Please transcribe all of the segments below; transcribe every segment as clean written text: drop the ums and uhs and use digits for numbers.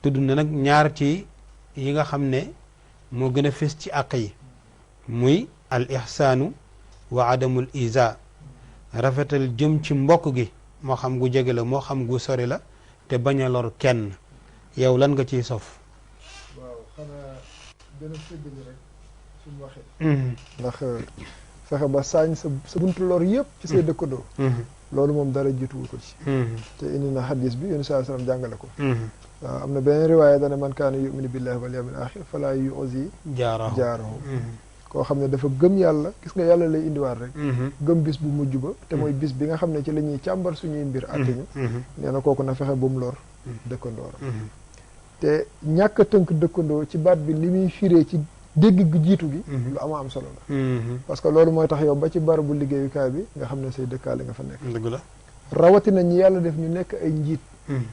tudd na nag ñaar ci yi nga xam ne moo gën a fës ci àq yi muy al ihsaanu wa adamul isa rafetal jëm ci mbokk gi moo xam gu jege la moo xam gu sori la te bañ a lor kenn yow lan nga ciy sof waaw xanaa gën a séddali rek suñu waxee ndax fexe ba saañ sa buntu lor yëpp ci say dëkkandoo loolu moom dara jiituwul ko ci te indi na xadis bi yonent sallallahu alayhi wasallam jàngale ko waaw am na beneen riwaaya dana man kaana yuminu billahi wal yawmil axir falaa yu'zi jaarahu koo xam ne dafa gëm yàlla gis nga yàlla lay indiwaat rek gëm bis bu mujj ba te mooy bis bi nga xam ne ci la ñuy càmbar suñuy mbir atteñu nee na kooku na fexe bu mu lor dëkkandoo te ñàkk a tënk dëkkandoo ci baat bi li muy firee ci dégg gu jiitu gi lu ama am solo la parce que loolu mooy tax yow ba ci barabu liggéeyukaay bi nga xam ne say dëkkaale nga fa nekk dëgg la rawatina ñi yàlla def ñu nekk ay njiit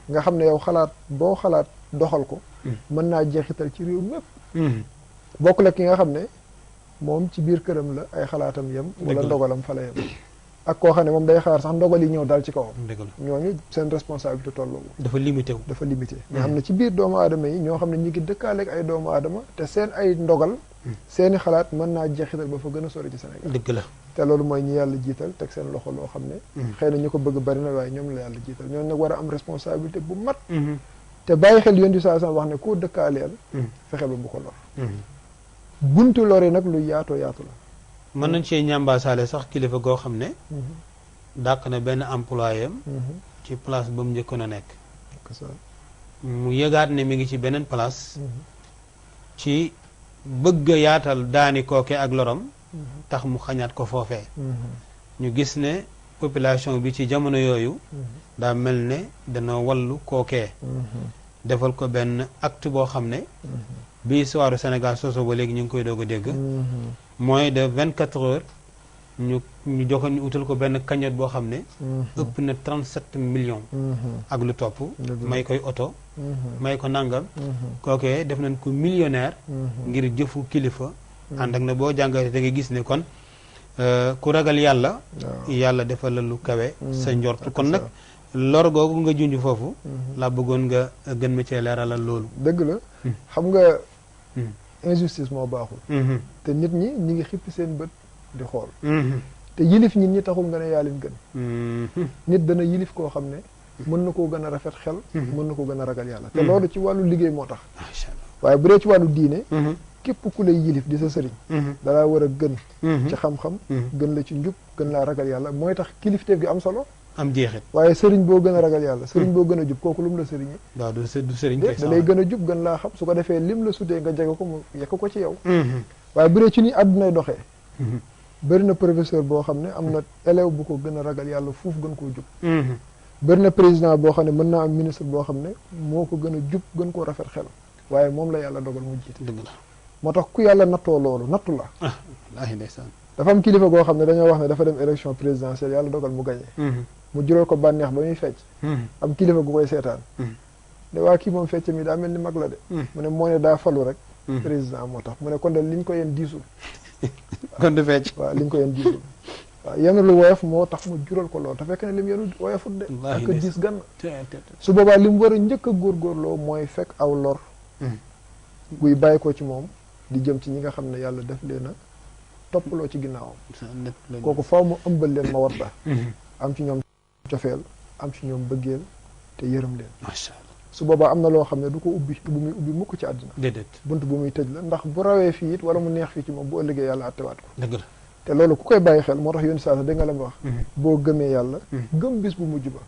nga xam ne yow xalaat boo xalaat doxal ko mën naa jeexital ci réew mépp bokk la ki nga xam ne moom ci biir këram la ay xalaatam yem wala ndogalam fa la yem ak koo xam ne moom day xaar sax ndogal yi ñëw dal ci kawam ñooñu seen responsabilité tolloowu dafa limité wu dafa limité mais am na ci biir doomu aadama yi ñoo xam ne ñi ngi dëkkaaleeg ay doomu aadama te seen ay ndogal seeni xalaat mën naa jeexital ba fa gën a sori ci Sénégal dëgg la te loolu mooy ñi yàlla jiital teg seen loxo loo xam ne xëy na ñu ko bëgg bari na waaye ñoom la yàlla jiital ñooñu nag war a am responsabilité bu mat te bàyyi xel yoon di saa wax ne koo dëkkaaleel fexeel ba bu ko lor buntu lor yi nag lu yaatoo yaatu la mën nañ cee ñambaasaale sax kilifa goo xam ne dàq na benn employé am ci place ba mu njëkkoon a nekk mu yëgaat ne mi ngi ci beneen place ci bëgg a yaatal daani kooke ak lorom tax mu xañaat ko foofee ñu gis ne population bi ci jamono yooyu daa mel ne dana wallu kookee defal ko benn acte boo xam ne bi histoire Sénégal soso ba léegi ñu ngi koy doog a dégg moins de 24 heures ñu joxoon ñu utal ko benn cagnotte boo xam ne ëpp na 37 millions ak lu topp may koy oto may ko nangam kookee def nañ ko millionnaire ngir jëfu kilifa ànd ak na boo jàngatee da nga gis ne kon ku ragal yàlla yàlla defal la lu kawe sa njort kon nag lor googu nga junj foofu laa bëggoon nga gën ma cee leeralal loolu dëgg la xam nga injustice moo baaxul te nit ñi ngi xippi seen bët di xool te yilif nit ñi taxul nga ne yaa leen gën nit dana yilif koo xam ne mën na koo gën a rafet xel mën na ko gën a ragal yàlla te loolu ci wàllu liggéey moo tax waaye bu dee ci wàllu diine képp ku lay yilif di sa sëriñ dalaa war a gën ci xam-xam gën la ci njub gën laa ragal yàlla mooy tax kilifteef gi am solo am jeexit waaye sëriñ boo gën a ragal yàlla sëriñ boo gën a jub kooku lu mu la sëriñee waaw du sëriñ da lay gën a jub gën laa xam su ko defee lim la sutee nga jege ko mu yekk ko ci yow waaye bu dee ci ni àddunay doxee bëri na professeur boo xam ne am na élève bu ko gën a ragal yàlla fuuf gën koo jub bëri na président boo xam ne mën naa am ministre boo xam ne moo ko gën a jub gën koo rafet xel waaye moom la yàlla dogal mu jiite dëgg la moo tax ku yàlla nattoo loolu nattu la wallaahi ndeysaan dafa am kilifa goo xam ne dañoo wax ne dafa dem élection présidentielle yàlla dogal mu gagné mu jural ko bànneex ba muy fecc am kilifa gu koy seetaan ne waa kii moom fecc mi daa mel ni mag la de mu ne moo ne daa falu rek président moo tax mu ne kon de liñ ko yen diisul kon du fecc waaw liñ ko yen diisul waaw yenu lu woyof moo tax mu jural ko loolu te fekk ne lim yenu woyofut de ak diis gann su boobaa li mu war a njëkk a góorgóorloo mooy fekk aw lor guy bàyyi ko ci moom di jëm ci ñi nga xam ne yàlla def leen a toppaloo ci ginnaawam kooku faw mu ëmbal leen ma watta am ci ñoom cofeel am ci ñoom bëggeel te yërëm leen macha allah su boobaa am na loo xam ne du ko ubbi bu muy ubbi mukk ci àddina déedéet bunt bu muy tëj la ndax bu rawee fii it wala mu neex fii ci moom bu ëllëgee yàlla attewaat ko dëgg la te loolu ku koy bàyyi xel moo tax yoon saa sax dégg nga la ma wax boo gëmee yàlla gëm bis bu mujj ba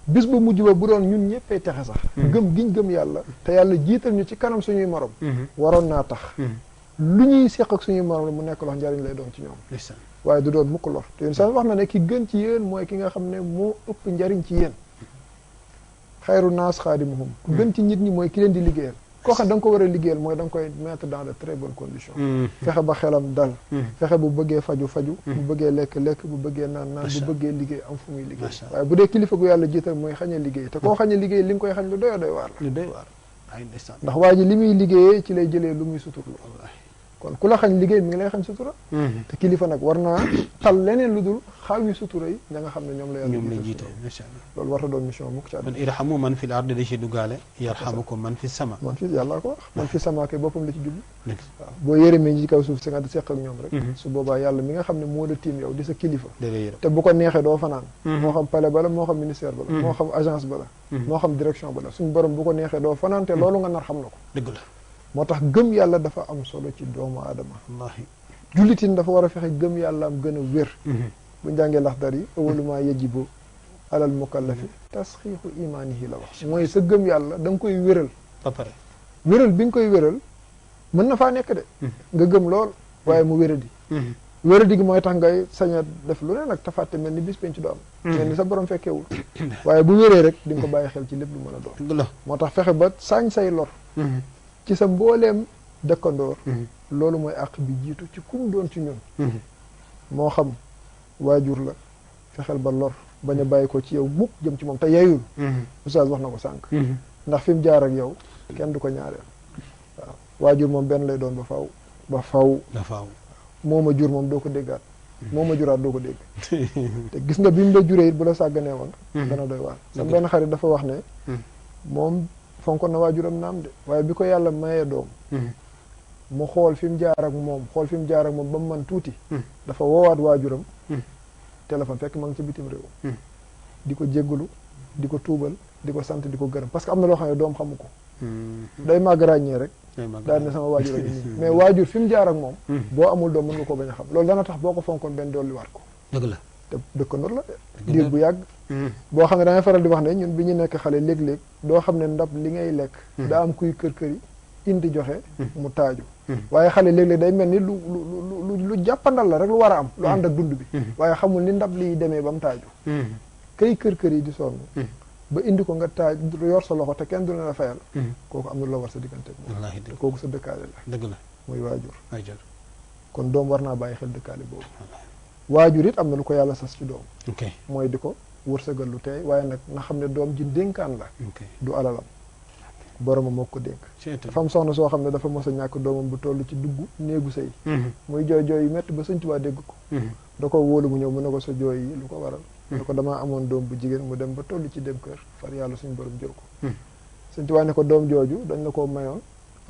bis bu mujj ba bu doon ñun ñëppay texe sax gëm giñ gëm yàlla te yàlla jiital ñu ci kanam suñuy morom waroon naa tax lu ñuy seq ak suñuy morom la mu nekk loo njariñ lay doon ci ñoom waaye du doon mukk lor te yoon saa wax na ne ki gën ci yéen mooy ki nga xam ne moo ëpp njariñ ci yéen xayru naas xaadimuhum ku gën ci nit ñi mooy ki leen di liggéeyal koo xam da nga ko war a liggéeyal mooy da nga koy mettre dans de très bonnes conditions fexe ba xelam dal fexe bu bëggee faju bu bëggee lekk bu bëggee naan bu bëggee liggéey am fu muy liggéey waaye bu dee kilifa gu yàlla jiital mooy xañ a liggéey te koo xañ a liggéey li nga koy xañ lu doy waar la lu doy waar ay ndeysaan ndax waa ji li muy liggéeyee ci lay jëlee lu muy suturlu kon ku la xañ liggéey mi ngi lay xañ sutura te kilifa nag war naa tal leneen lu dul xaaw yi sutura yi ña nga xam ne ñoom la yàlla jiite macha allah loolu warta doon mission mukk ci man irhamu man fil ardi da ci duggaale yarhamukum man fi sama man fi yàlla ko wax man fi sama kay boppam la ci jublu waaw boo yërëmee ñi ci kaw suuf si nga di seq ak ñoom rek su boobaa yàlla mi nga xam ne moo la tiim yow di sa kilifa te bu ko neexee doo fanaan moo xam palais bala moo xam ministère bala moo xam agence bala moo xam direction bala suñu borom bu ko neexee doo fanaan te loolu nga nar xam na ko dëgg la moo tax gëm yàlla dafa am solo ci doomu aadama wallaahi jullitin dafa war a fexe gëm yàlla am gën a wér bu njàngee laxdar yi awwalumaa yajibu alal mukallafi tasxiixu imaanihi la wax mooy sa gëm yàlla da nga koy wéral ba pare wéral bi nga koy wéral mën na faa nekk de nga gëm lool waaye mu wéradi wéradi gi mooy tax ngay sañ a def lu ne nag tafatte mel ni bis penc du am mel ni sa borom fekkeewul waaye bu wéree rek di nga ko bàyyi xel ci lépp lu mën a doon moo tax fexe ba sañ say lor ci sa mbooleem dëkkandoor loolu mooy àq bi jiitu ci kum doon ci ñun moo xam waajur la fexeel ba lor bañ a bàyyi ko ci yow mukk jëm ci moom te yeyul oustaz wax na ko sànq ndax fi mu jaar ak yow kenn du ko ñaareel waaw waajur moom benn lay doon ba faw moo ma jur moom doo ko déggaat moo ma juraat doo ko dégg te gis nga bi mu la juree it bu la sàgganee woon dana doy waar sama benn xarit dafa wax ne moom fonkoon na waajuram naam de waaye bi ko yàlla mayee doom mu xool fi mu jaar ak moom ba mu man tuuti dafa woowaat waajuram téléphone fekk ma ngi ci bitim réew di ko jéggalu di ko tuubal di ko sant di ko gërëm parce que am na loo xam ne doom xamu ko day màgg ràññee rek daal ne sama waajur ak nii mais waajur fi mu jaar ak moom boo amul doom mën nga koo bañ a xam loolu dana tax boo ko fonkoon benn dolli waat ko dëgg la te dëkkandoor la diir bu yàgg boo xam ne dangay faral di wax ne ñun bi ñu nekk xale léeg-léeg doo xam ne ndab li ngay lekk daa am kuy kër yi indi joxe mu taaju waaye xale léeg-léeg day mel ni lu jàppandal la rek lu war a am lu ànd ak dund bi waaye xamul ni ndab liy demee ba mu taaju kay kër yi di sonn ba indi ko nga taaj yor sa loxo te kenn du ne la fayal kooku am na loo war sa diggante moom te kooku sa dëkkaale la dëgg la muy waajur kon doom war naa bàyyi xel dëkkaale boobu waajur it am na lu ko yàlla sas ci doom mooy di ko wërsëgal lu tey waaye nag na xam ne doom ji dénkaan la du alalam boromam moo ko dénk dafa am soxna soo xam ne dafa mos a ñàkk doomam bu toll ci dugg néegu sëy muy jooy yu métti ba Sëñ Tuubaa dégg ko da ko wóolu mu ñëw mu ne ko sa jooy yi lu ko waral mu ne ko damaa amoon doom bu jigéen mu dem ba toll ci dem kër far yàlla suñu borom jël ko Sëñ Tuubaa ne ko doom jooju dañ la koo mayoon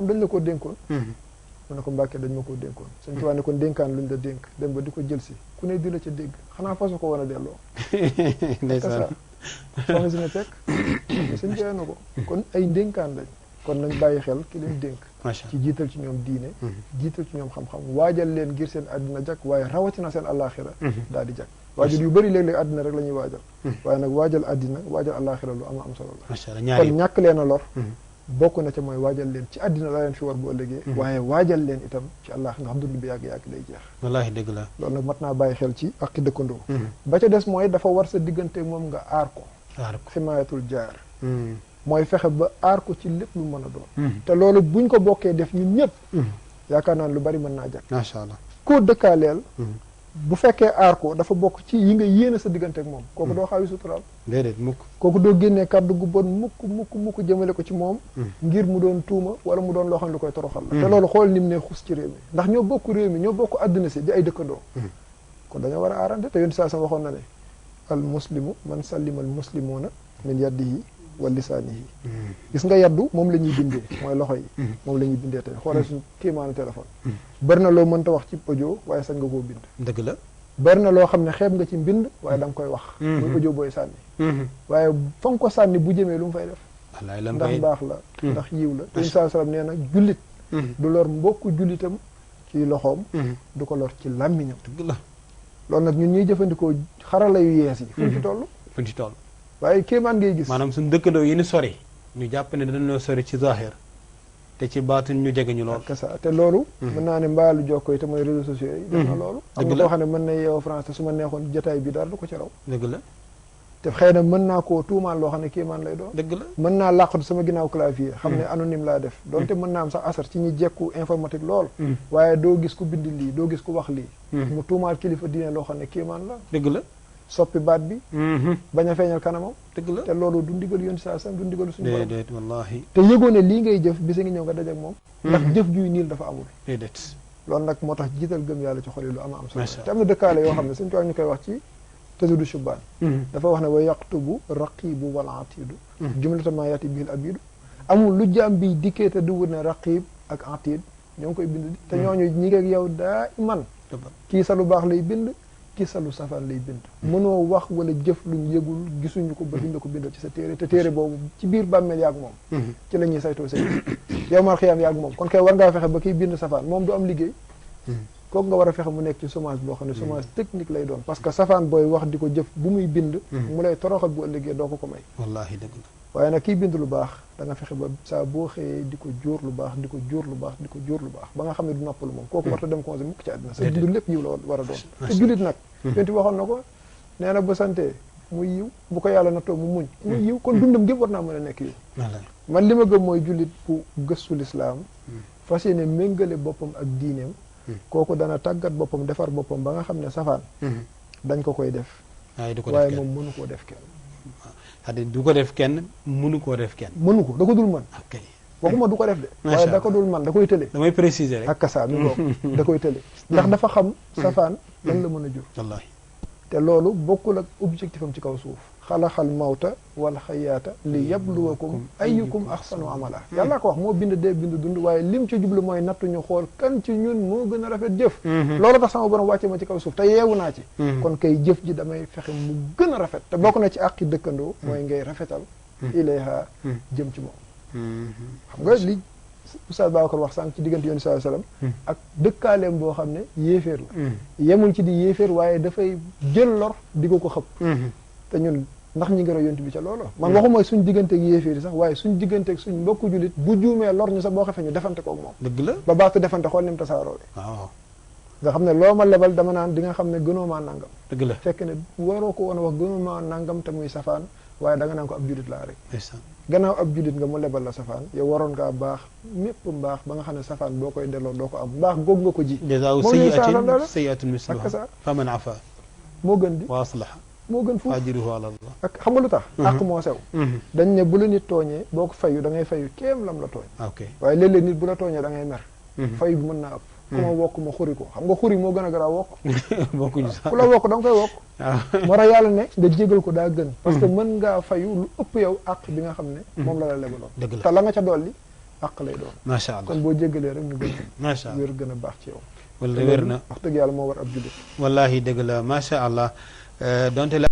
am dañ la koo dénkoon mu ne ko Mbàkke dañ ma koo dénkoon Sëñ Tuubaa ne ko dénkaan luñ la dénk dem ba di ko jël si ku ne di la ca dégg xanaa fasu ko war a delloo ndeysaan soxna si ne tekk sëñ joxe na ko kon ay ndénkaan lañ kon nañ bàyyi xel ki leen dénk ci jiital ci ñoom diine jiital ci ñoom xam-xam waajal leen ngir seen àddina jag waaye rawatina seen àllaaxira daal di jag waajal yu bëri léeg-léeg àddina rek la ñuy waajal waaye nag waajal àddina waajal àllaaxira lu am solo la kon ñàkk leen a lor bokk na ca mooy waajal leen ci àddina la leen fi war bu ëllëgee waaye waajal leen itam ci àllaax ndax dund bi yàgg-yàgg day jeex wallaahi dëgg la loolu nag mat naa bàyyi xel ci ak dëkkandoo ba ca des mooy dafa war sa diggante moom nga aar ko ximaayatul jaar mooy fexe ba aar ko ci lépp lu mën a doon te loolu buñ ko bokkee def ñun ñëpp yaakaar naa lu bari mën naa jag macha allah koo dëkkaaleel bu fekkee aar ko dafa bokk ci yi nga yéene sa diggante ak moom kooku doo xaawi suturaal déedéet mukk kooku doo génnee kàddu gu bon mukk jëmale ko ci moom ngir mu doon tuuma wala mu doon loo xam ne lu koy toroxal la te loolu xool ni mu ne xus ci réew mi ndax ñoo bokk réew mi ñoo bokk àddina si di ay dëkkandoo kon dañoo war a aarante te yoon saa sama waxoon na ne al muslimu man sallima al muslimuuna min yadihi wa lisaanihi gis nga yaddu moom la ñuy bindee mooy loxo yi moom la ñuy bindee tey xoolal suñu kéemaanu téléphone bari na loo mënta wax ci audio waaye sañ nga koo bind dëgg la bari na loo xam ne xeeb nga ci mbind waaye da nga koy wax muy audio booy sànni waaye fa nga ko sànni bu jëmee lu mu fay def ndax baax la ndax yiw la te saa salaam nee na jullit du lor mbokku jullitam ci loxoom du ko lor ci làmmiñam dëgg la loolu nag ñun ñuy jëfandikoo xarala yu yees yi fuñ ci toll waaye kéemaan ngay gis maanaam suñu dëkkandoo yi ni sori ñu jàpp ne dañoo sori ci zahir te ci baatin ñu jege ñu lool te loolu mën naa ne mbaalu jokko yi te mooy réseaux sociaux yi def na loolu am na koo xam ne mën na yeewoo France te su ma neexoon jotaay bi dara du ko ci raw dëgg la te xëy na mën naa koo tuumaan loo xam ne kéemaan lay doon dëgg la mën naa làqatu sama ginnaaw clavier xam ne anonyme laa def donte mën naa am sax asar ci ñi jekku informatique lool waaye doo gis ku bind lii doo gis ku wax lii mu tuumaal kilifa diine loo xam ne kéemaan la dëgg la soppi baat bi bañ a feeñal kanamam dëgg la te loolu du ndigal yoon saa sam du ndigalu suñu borom déedéet wallaahi te yëgoo ne lii ngay jëf bisa ngi ñëw nga dajak moom ndax jëf juy niil dafa amul déedéet loolu nag moo tax jiital gëm yàlla ci xol yi lu am solo te am na dëkkaale yoo xam ne suñu toog ñu koy wax ci tasidu shubaan dafa wax ne wa yaqtubu raqibu wal atidu jumlata ma yati bil abidu amul lu jaam bi dikkee te duwul ne raqib ak atid ñoo ngi koy bind te ñooñu ñi ngi ak yow daa iman kii sa lu baax lay bind kii sa lu safaan lay bind mënoo wax wala jëf luñ yëgul gisuñu ko ba duñ la ko bindal ci sa téere te téere boobu ci biir bàmmeel yaag moom ci la ñuy saytoo say yow mal xiyaam yaag moom kon kay war ngaa fexe ba kiy bind safaan moom du am liggéey kooku nga war a fexe mu nekk ci chômage boo xam ne chômage technique lay doon parce que safaan booy wax di ko jëf bu muy bind mu lay toroxal bu ëllëgee doo ko may wallaahi dëgg la waaye nag kiy bind lu baax da nga fexe ba saa boo xëyee di ko jóor lu baax di ko jóor lu baax di ko jóor lu baax ba nga xam ne du noppalu moom kooku warta dem congé mukk ci àddina sa dund lépp yiw la war a doon te jullit nag yonti waxoon na ko nee na bu santee muy yiw bu ko yàlla nattoo mu muñ muy yiw kon dundam gépp war naa mën a nekk yiw man li ma gëm mooy jullit bu gëstu lislaam fas yéene méngale boppam ak diineem kooku dana tàggat boppam defar boppam ba nga xam ne safaan dañ ko koy def waaye moom mënu koo def kenn c'est-à-dire du ko def kenn mënu koo def kenn mënu ko da ko dul mën ok waxuma du ko def de waaye da ko dul mën da koy tële damay préciser rek ak kasa mi bokk da koy tële ndax dafa xam safaan lan la mën a jur wallaahi te loolu bokkul ak objectif am ci kaw suuf xalaxal mawta wal xayaata li yabluwakum ayyukum axsanu amala yàlla ko wax moo bind dee bind dund waaye lim ci jublu mooy nattu ñu xool kan ci ñun moo gën a rafet jëf loolu tax sama borom wàcce ma ci kaw suuf te yeewu naa ci kon kay jëf ji damay fexe mu gën a rafet te bokk na ci àqi dëkkandoo mooy ngay rafetal ilayha jëm ci moom xam nga li Oustaz Babacar wax sànq ci diggante yoon sallallahu alayhi wasallam ak dëkkaaleem boo xam ne yéeféer la yemul ci di yéeféer waaye dafay jël lor di ko xëpp te ñun ndax ñi ngi roy yonent bi ca loolu man waxuma suñ digganteeg yéeféer yi sax waaye suñ digganteeg suñ mbokku jullit bu juumee lor ñu sax boo xefee ñu defante koog moom dëgg la ba baatu defante xool ni mu tasaaroo waaw nga xam ne loo ma lebal dama naan di nga xam ne gënoo maa nangam dëgg la fekk ne waroo ko woon a wax gënoo maa nangam te muy safaan waaye da nga naan ko ab jullit laa rek gannaaw ab jullit nga mu lebal la safaan yow waroon ngaa baax mépp mbaax ba nga xam ne safaan boo koy delloo doo ko am mbaax góog nga ko ji jazaahu sayyi'atin misluha faman afa moo gën di wa aslaha moo gën fuuf ajruhu ala Allah ak xam nga lu tax àq moo sew dañ ne bu la nit tooñee boo ko fayu da ngay fayu kéem lam la tooñ ok waaye léeg-léeg nit bu la tooñee da ngay mer fayu bi mën naa ëpp ku ma wokk ma xuri ko xam nga xuri moo gën a garaaw wokk bokkuñu sax ku la wokk da nga koy wokk moo tax yàlla ne nga jégal ko daa gën parce que mën ngaa fayu lu ëpp yow àq bi nga xam ne moom la la lebaloon te la nga ca dolli àq lay doon macha allah kon boo jégalee rek ñu gën macha allah wér gën a baax ci yow wala wér na wax dëgg yàlla moo war ab jullit wallahi dëgg la macha allah donte la